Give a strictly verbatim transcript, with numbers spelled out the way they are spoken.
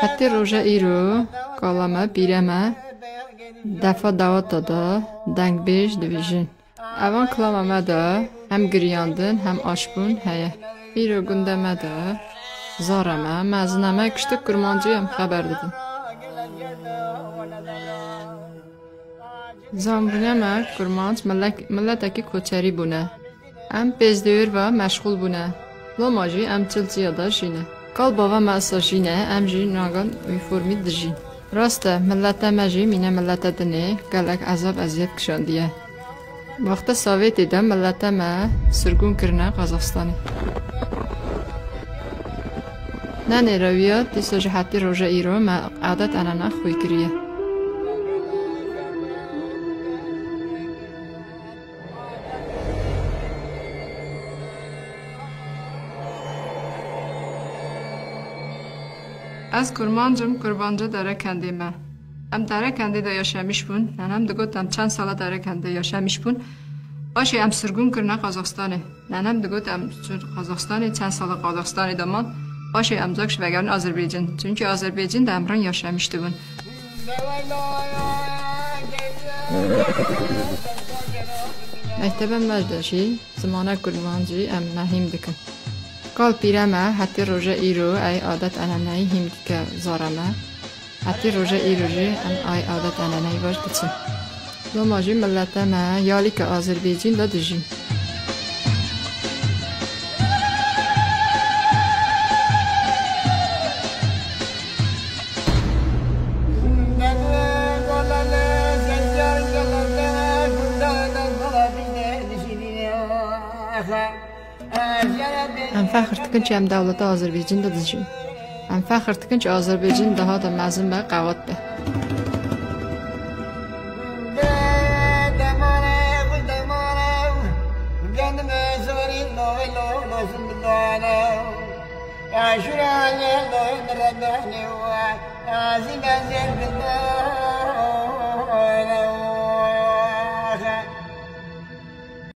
Hetê roja îro kala me, pîre me defa daweta da dengbêj dibêjin. Evan kilama me de hem giriyandin hem aşbûn heye. Îro gunda me de zara me, mezina me kiştik kurmancî em xeber didin. Zanbûne me kurmanc milek-, miletekî koçerî bûne. Em pêzdêwir ve meşxûl bûne. Loma jî em çil çiya de jîne. Kal bava me esa jîne, em jî nagan wî formî dijîn. Rast e, milete me jî mîne milete dinê gelek ezab eziyet kişandiye. Wexta Sovêtê de milete me sirgûn kirine Qazaxstanê. Nenê rewiya dîsa ji hetî roja îro me adet enene xwî kiriye. Ez kurmanc im, kurmanca Derekendê me. Em Derekendê de yaşamîş bûn. Nenem digot em çend sala Derekendê yaşamîş bûn. Paşê em sirgûn kirine Qazaxstanê. Nenem digot em çûn Qazaxstanê, çend sala Qazaxstanê de man. Paşê em zak ji vegerin Azerbaycan. Çunkî Azerbaycan de em rin yaşamîş dibûn. Mektebe me de jî zimana kurmancî em mehîm dikin. Kal pîre me hetî roja îro ey adet eneneyî hîm dike zara me. Hetî roja îro jî em ay adet eneneyî vaj diçin. Loma jî milete me yalîka Azerbaycan de dijîn. Em fexr dikin çi em dewleta Azerbaycan de dijîn. Em fexr dikin çi Azerbaycan daha da mezin be, qewet be.